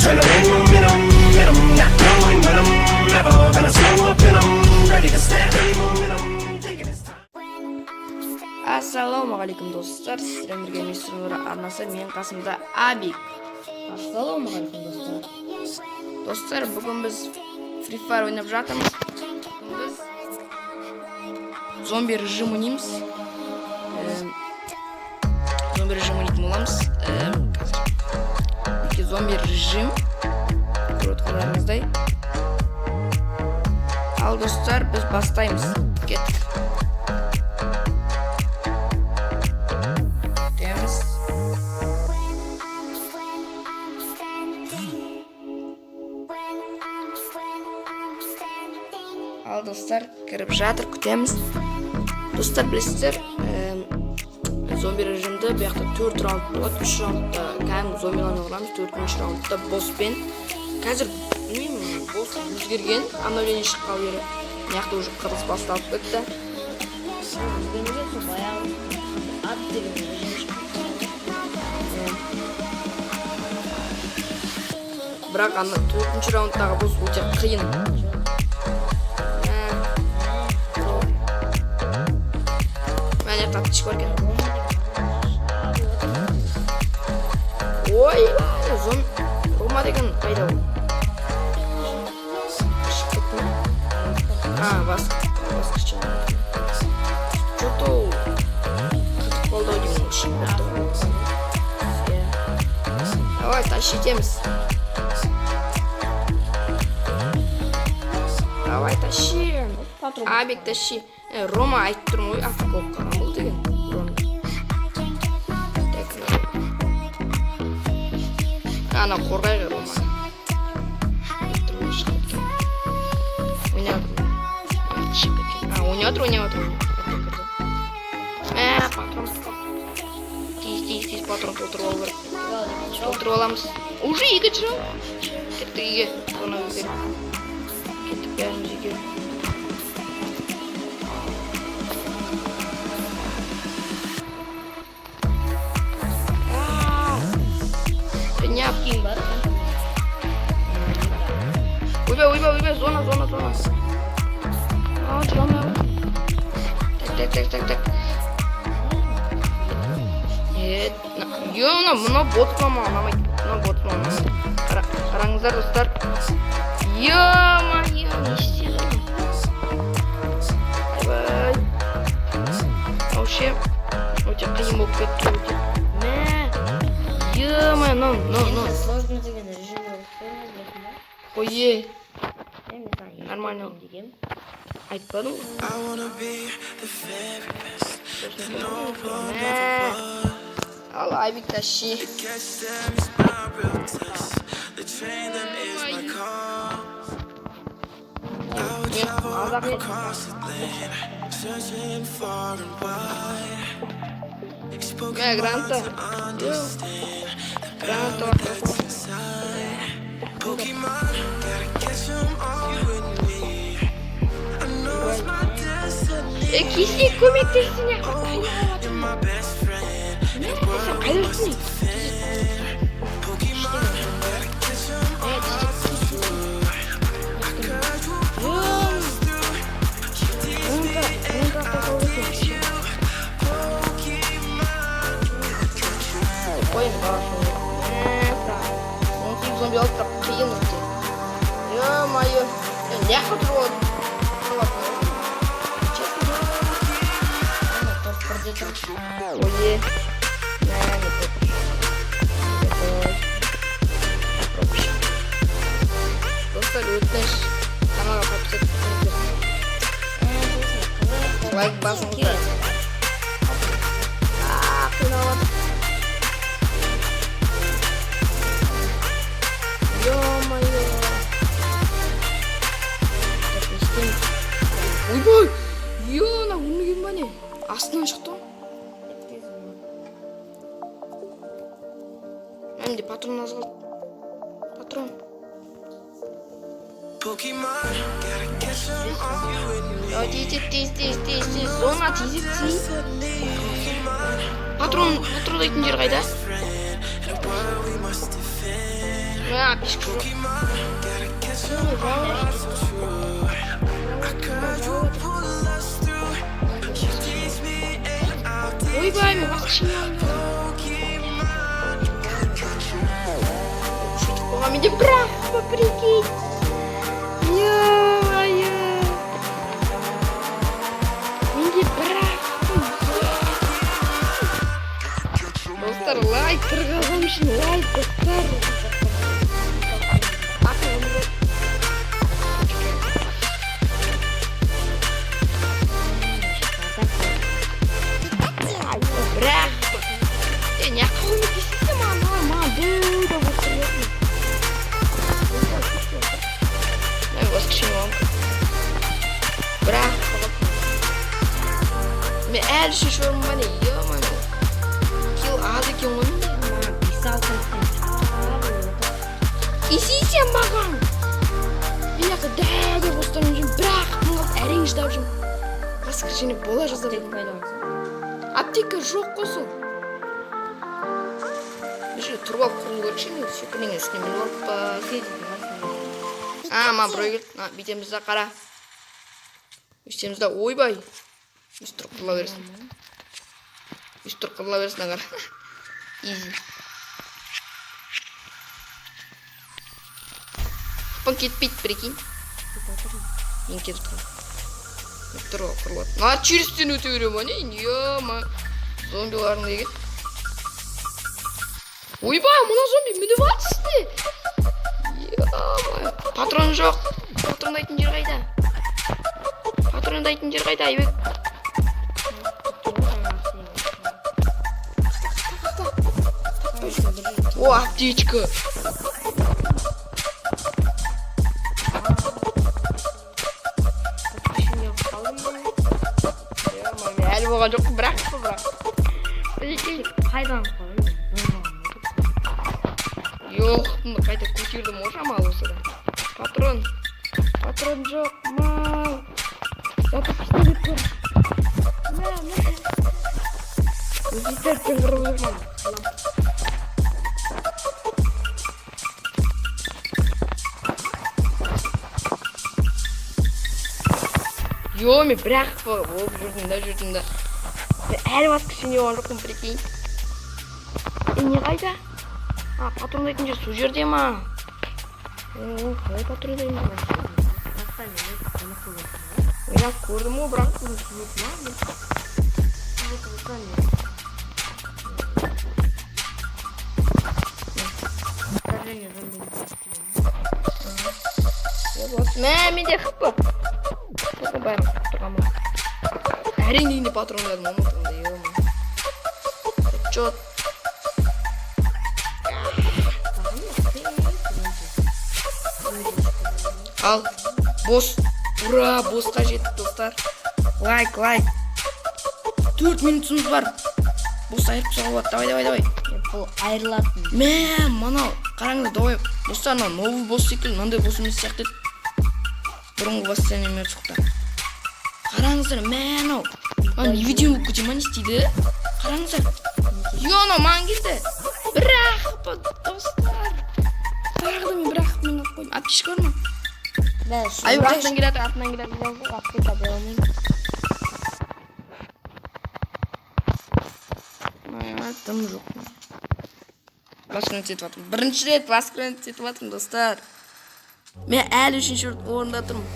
Adrenaline momentum, in 'em, not knowing when I'm never gonna slow up in 'em, ready to snap any momentum, taking its time. Ассалаумағалейкум, достар! Сіздермен бірге Мистер Нұра арнасы, мен қасымда Абик. Ассалаумағалейкум, достар. Достар, бүгін біз Free Fire ойнап жатырмыз. Бүгін біз зомби режим ойнаймыз. Зомби режим ойнайтын боламыз. Қазір. Мінекей, зомби режим, көріп отырғандарыңыздай. Ал, достар, біз бастаймыз. Кеттік. Күтеміз. Ал, достар, кіріп жатыр, күтеміз. Достар, білесіздер, зомби режимді бұл жақта төрт раунд болады. Үш раундта кәдімгі зомбилармен ұрамыз, төртінші раундта босспен. Қазір білмеймін, босс өзгерген, обновление шыққалы бері. Мына жақта уже қырылыс басталып кетті. Өзгермеген, сол баяғы ат деген режим шықты. Бірақ ана төртінші раундтағы босс өте қиын. Сол. Мына жақта аптечка бар екен. Ойбай, зом Рома деген қайда ол? Шығып кетті ме? А, басқыш. Че-то ол кетіп қалды ау деймін, ол шығып кетті ғой. Иә. Давай, тащитеміз. Давай, тащи. Патрон. Абик, тащи. Рома, айтып тұрмын ғой, афк болып қалған бұл деген. Рома. Так, ана қорғай ғой, Рома. Айтып тұрмын ғой, шығып кеткен. Ойнап жатыр. Шығып кеткен. А, ойнап жатыр, ойнап жатыр, ойнап жатыр. Мә, патрон. Тез, тез, тез патрон толтырып алу керек. Толтырып аламыз. Уже екінші раунд. Кеттік үйге. Зона өзгеріп. Кеттік бәріміз үйге. Приняв. Кейін бар. Ойбай, ойбай, ойбай, зона, зона, зона. А, жүре алмай қалдым. Так, так, так, так, так. Е, е, мына бот маған ұнамайды. Мына бот маған ұнамайды. Қараңыздар, достар. Ё-моё, не істеді? Ойбай. Вообще, өте қиын болып кетті өте. Мә. Ё-моё, мынау, мынау, мынау. Енді сложно деген режим болып қоймыз, білесің ба? Ой, е, Мен саған Нормально. дегем. Айтпадым ғой. I wanna be the very best that no one Мә. ever was. Ал, Айбик, тащи. Catch them is my real test. The chain them is my cause. I would Мен travel азақ across the land, searching far and wide. Spoken Мә, граната. words to understand the Граната. power that's inside. Pokemon, gotta catch 'em all, you and me. I know it's my destiny. Е, кесе, көмектессене. You're my best friend. Сен қайда жүрсің? Pokemon, gotta catch 'em all. I could you pull us through. You teach me and I'll teach you. Pokemon. Қойын 18 зомби алып, бірақ қиын өте. Ё-моё. Е, мына жақта тұрып алады. Тұрып алады. Честно. Топ бірде тұр. Ой, е. Мә, не пропущен. Достар, өтініш, каналға подписаться етіңіздер. Лайк басыңыздар. А, қиналып жатыр. Ё-моё. Так, не істейміз? Ойбай! Ё, ана өлмеген ба, не? Астынан шықты ғой. Менде патрон аз қалды. Патрон. Pokemon, gotta catch 'em all, you and me. Давай, тез, тез, тез, тез, тез, тез. Зона, тез, тез. Destiny. Pokemon, Патрон, патрондайтын жер қайда? friend, and a world we must defend. Мә, аптечка жоқ. Pokemon, gotta catch 'em all. So true. I quadruple us through. You teach me and I'll teach Ойбай, мен воскрешение алып Pokemon. Сөйтіп қойған менде бірақ па, прикинь. Ё-моё. Менде бірақ. Достар, лайк тұрғызу үшін лайк, достар. Атын өмір. Бірақ. Е, не көмектеспейсің маған, давай, маған дәу болып тұратын. Мен воскрешение аламын. Бірақ мен әлі үшінші орын ба не? Ё-моё. Килл аз екен ғой менде. Маған 5-6 реттен. Исейсен маған. Мен жақта дәу деп осылармен жүрмін. Бірақ мың қалды, әрең шыдап жүрмін. Воскрешение бола жаздап Аптека пайда болса. Аптека жоқ қой сол. Бұл жерде тұрып алып құрылу керек ше, негізі секірген үстіне мініп алып па. А, маған біреу келді. На, бүйтеміз да, қара. Өйтеміз да, ойбай. Өйстіп тұрып қырыла бересің. Өйстіп тұрып қырыла бересің, қара. Изи. Хпың кетпейді, прикинь. Мен кетіп тұрмын. Өйтіп тұрып алып қырылады. Мына через стену өте бере ма, не? Ё-ма. Зомбиларың деген. Ойбай, мына зомби мініп алды үстіне. Ё-моё. Патрон жоқ. Патрондайтын жер қайда? Патрондайтын жер қайда, Айбек? О, аптечка. Ё-моё, мен әлі болған жоқпын, бірақ бірақ. Прикинь. Қайдан қойдым? Жоқ, қайта көтердім ғой шамалы болса да. Патрон. Патрон жоқ, мал. Зато пистолет бар. Мә, мә. Пистолетпен қырылып жүрмін. Йо, мен бірақ болып жүрдім да, жүрдім да. Мен әлі воскрешение болған жоқпын, прикинь. Е, не қайда? А, патрондайтын жер сол жерде ма? О, қалай патрондаймын? Ойнап көрдім ғой, бірақ көріп ма? Мә, менде хп. Хп бәрін тұрған ба? Әрең дегенде патрондадым ғой мылтығымды, ё-моё. Чё? Ал, босс. Ура, боссқа жеттік, достар. Лайк, лайк. 4 минутымыз бар. Босс айырып тастауға болады. Давай, давай, давай. Бұл айырылатын. Мә, мынау, қараңдар, давай. Достар, мынау новый босс секілді, мынандай босс емес сияқты еді. Бұрынғы восстание мертвыхта. Қараңыздар, мә, мынау. Мынау невидимый болып кете ма, не істейді? Қараңыздар. Ё, анау маған келді. Бірақ, достар. Тағы да мен бірақ мен алып қойдым. Аптечка бар ма? Ай, артынан келеді, артынан келеді. Аптека бере алмаймын. Ай, тым жоқ. Воскресить етіп жатырмын. Бірінші рет воскресить етіп жатырмын, достар. Мен әлі үшінші орында тұрмын.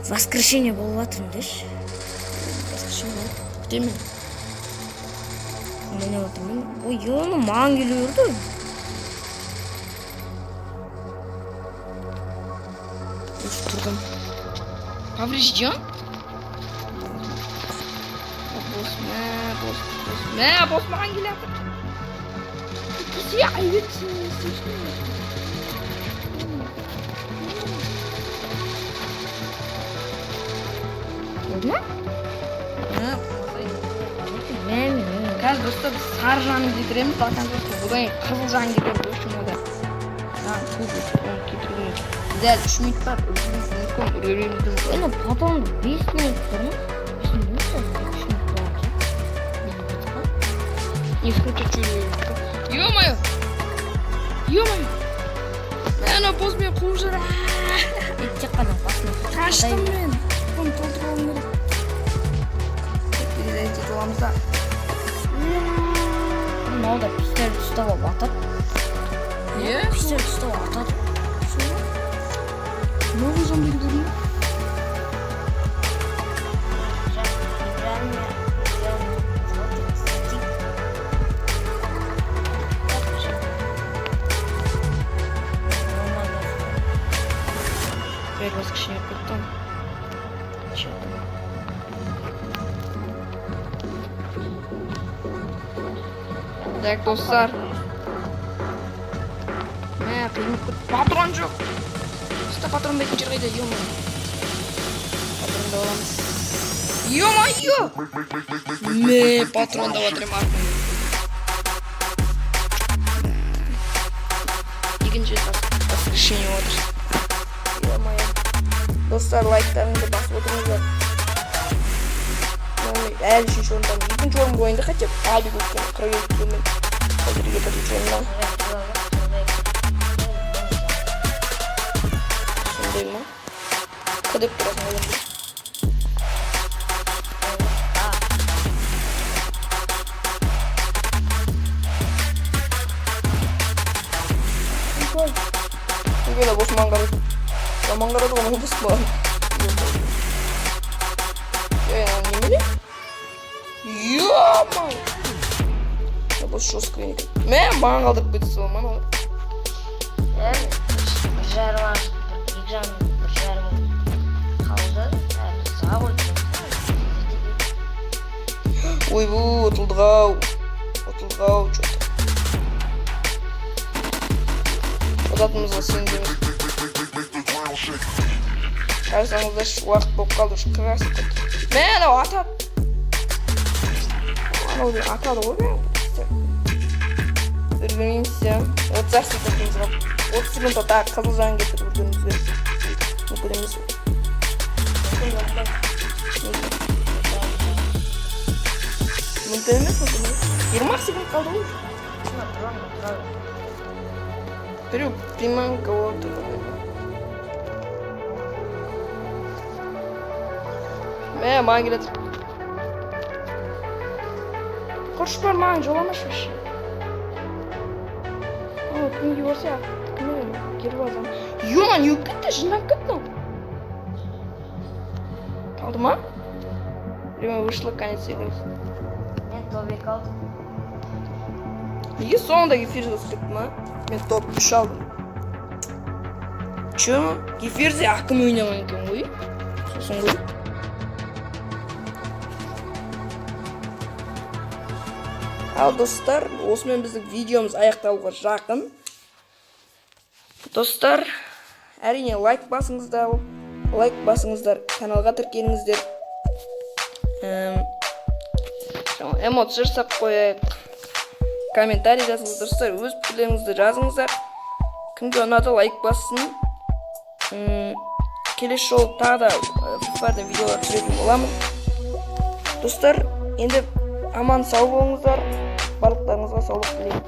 Воскрешение болып жатырмын деші. Воскрешение. Күтемін. Ойнап отырмын. Ой, ё, маған келе берді ғой. Уф, тұрдым. Поврежден? Босс, мә, босс, босс. Мә, босс маған келе жатыр. Кесе, Айбек, сен не істейсің? Болды ма? Мә, мен Қазір, достар, біз сары жанын кетіреміз, до конца, одан кейін қызыл жанын кетіреміз, в общем, ода. Жан көп өтіп, оны кетіруге. Бізде әлі 3 минут бар, үлгеруіміз мүмкін, үлгеруіміз мүмкін. Енді патронды 5 минут тұр ма? 5 минут, 3 минут болған. Не включить. Ё-моё! Ё-моё! Ана босс мені қуып жүр. Ит тек қана басына Қаштым мен. Бұны толтырып алуым керек. Перезарядить етіп аламыз да. Мынау да пистолет ұстап алып атады. Не? Пистолет ұстап алып атады. Новый зомби көрдің бе? Теперь воскрешение потом. Чё там? Так, достар. Мә, қиын болып кетті. Патрон жоқ. Ұста, патрон бетін жер қайда, ё. Патронды аламыз. Ё-моё! Мә, патрондап жатыр артынан. Екінші рет воскрешение отыр. Ё-моё. Достар, лайктарыңызды басып отырыңыздар. Яғни, әлі үшінші орындамын. Екінші орын бойында хотя бы әлі өткен 42 киломен. Қазірге бірінші орыннан. Сондай ма? К деп тұрасың ғой енді. Неге бос маған қарады? Жаман қарады ғой, бос маған. Ей, анау немене? Ё-моё! Бос жесткий екен. Мә, маған қалдырып кетті сол ма анау? Бір жарым ашып, бір екі жарым, бір жарым қалды. Әлі ұзақ өлтіреміз. Ойбу, ұтылдық ау. Ұтылдық ау, чё-то. Ұтатынымызға сенеміз. Қарасаңыздаршы, уақыт болып қалды уже 40 секунд. Мә, анау атады. Анау деген атады ғой, мә. Үлгермейміз, иә. 30-ақ секундымыз қалды. 30 секундта тағы қызыл жан кетіріп үлгеруіміз керек. Мүмкін емес. Неге? Мүмкін емес, мүмкін емес. 20 секунд қалды ғой. Біреу приманка отыр. Мә, маған келе жатыр. Құрыш бар, маған жоламашы вообще. О, кімге барса, кім еді? Келіп алсам. Ё, не болып кетті? Жынданып кетті мынау. Қалды ма? Время вышло, конец игры. Мен топ 2 алдым. Неге соңында кефир жазып кетті ма? Мен топ 3 алдым. Че? Кефирде әкім ойнаған екен ғой. Сосын ғой. Ал достар, осымен біздің видеомыз аяқталуға жақын. Достар, әрине лайк басыңыздар, лайк басыңыздар, каналға тіркеліңіздер. Эмоция жасап қояйық. Комментарий жазыңыздар, достар, өз пікірлеріңізді жазыңыздар. Кімге ұнады, лайк бассын. Келесі жолы тағы да Free Fire'дан видеолар түсіретін боламын. Достар, енді аман сау болыңыздар. Барлықтарыңызға саулық тілеймін.